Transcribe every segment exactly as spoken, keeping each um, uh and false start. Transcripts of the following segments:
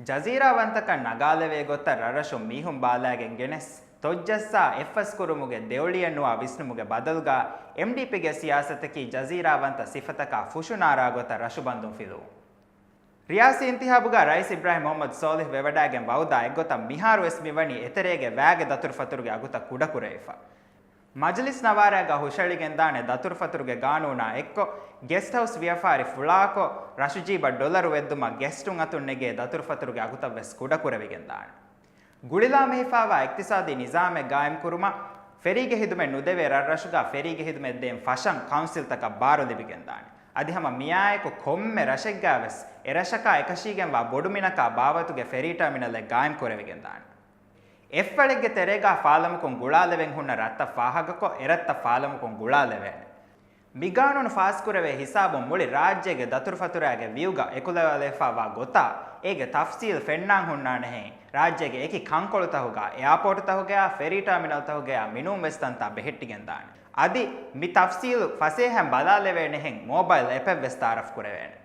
ޖަޒީރާވަންތަކަން ނަގާލެވޭ ގޮތަށް ރަށްރަށުން މީހުން ބާލާގެން ގެނެސް، ތޮއްޖައްސާ އެއްފަސްކުރުމުގެ ދެއުޅިއެއް ނުވާ ވިސްނުމުގެ ބަދަލުގަ، އެމްޑީޕީގެ ސިޔާސަތަކީ ޖަޒީރާވަންތަ ސިފަތަކާ ފުށުނާރާ ގޮތަށް ރަށުބަންދުން ފިލުވުން. ރިޔާސީ އިންތިހާބުގަ ރައީސް އިބްރާހިމް މުޙައްމަދު ސޯލިހް ވެވަޑާގެން ވައުދާ އެއްގޮތަށް މިހާރުވެސް މިވަނީ އެތެރޭގެ ވައިގެ ދަތުރުފަތުރުގެ އަގުތައް ކުޑަކުރެވިފަ. މަޖިލިސް ނަވާރާގަ ހުށައެޅިގެންދާނެ ދަތުރުފަތުރުގެ ގާނޫނާ އެއްކޮށް، ގެސްޓް ހައުސް ވިޔަފާރި ފުޅާކޮށް، ރަށުޖީބަށް ޑޮލަރު ވެއްދުމަށް ގެސްޓުން އަތުން ނެގޭ ދަތުރުފަތުރުގެ އަގުތައްވެސް ކުޑަކުރެވިގެންދާނެ. ގުޅިލާމެހިފާވާ އިޤްތިޞާދީ ނިޒާމެއް ގާއިމްކުރުމަށް، ފެރީގެ ހިދުމަތް ނުދެވޭ ރަށްރަށުގަ ފެރީގެ ހިދުމަތް ދޭން ފަށަން ކައުންސިލްތަކަށް ބާރު ލިބިގެންދާނެ. އަދި ހަމަ މިއާއެކު ކޮންމެ ރަށެއްގަވެސް އެރަށަކާ އެކަށީގެންވާ ބޮޑުމިނަކާ ބާވަތުގެ ފެރީ ޓާމިނަލެއް ގާއިމް ކުރެވިގެންދާނެ. އެއްފަޅެއްގެ ތެރޭގަ ފާލަމަކުން ގުޅާލެވެން ހުންނަ ރަށްތައް ފާހަގަކޮށް، އެރަށްތައް ފާލަމަކުން ގުޅާލެވޭނެ. މިގާނޫނު ފާސްކުރެވޭ ހިސާބުން މުޅި ރާއްޖޭގެ ދަތުރުފަތުރާގެ ވިއުގަ އެކުލަވާލެވިފާވާ ގޮތާ، އޭގެ ތަފްސީލް ފެންނާން ހުންނާނެހެން، ރާއްޖޭގެ އެކި ކަންކޮޅުތަކުގަ، އެއާޕޯޓުތަކުގަޔާ، ފެރީ ޓާމިނަލްތަކުގަޔާ މިނޫންވެސް ތަންތާ ބެހެއްޓިގެންދާނެ. އަދި މި ތަފްސީލު ފަސޭހައިން ބަލާލެވޭނެހެން، މޯބައިލް އެޕެއްވެސް ތައާރަފް ކުރެވޭނެ.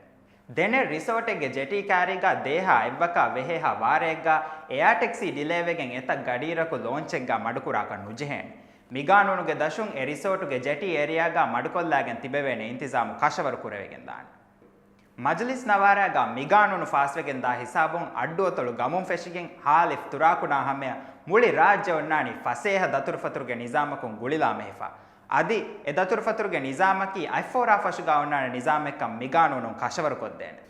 ދެނެއް ރިސޯޓެއްގެ ޖެޓީ ކާރީގަ ދޭހާ އެއްވަކާ ވޭހާ ވާރައެއްގަ އެއާ ޓެކްސީ ޑިލޭވެގެން އެތައް ގަޑިއިރަކު ލޯންޗެއްގަ މަޑުކުރާކަށް ނުޖެހޭނެ. މިގާނޫނުގެ ދަށުން އެ ރިސޯޓުގެ ޖެޓީ އޭރިއާގަ މަޑުކޮށްލާގެން ތިބެވޭނެ އިންތިޒާމު ކަށަވަރު ކުރެވިގެންދާނެ. މަޖިލިސް ނަވާރާގަ މިގާނޫނު ފާސްވެގެން ދާ ހިސާބުން އައްޑުއަތޮޅު ގަމުން ފެށިގެން ހާލިފް ތުރާކުނާ ހަމަޔަށް މުޅި ރާއްޖެ އޮންނާނީ ފަސޭހަ ދަތުރުފަތުރުގެ ނިޒާމަކުން ގުޅިލާމެހިފަ. އަދި އެ ދަތުރުފަތުރުގެ ނިޒާމަކީ އަތްފޯރާ ފަށުގަ އޮންނާނެ ނިޒާމެއްކަން މިގާނޫނުން ކަށަވަރުކޮށްދޭނެ.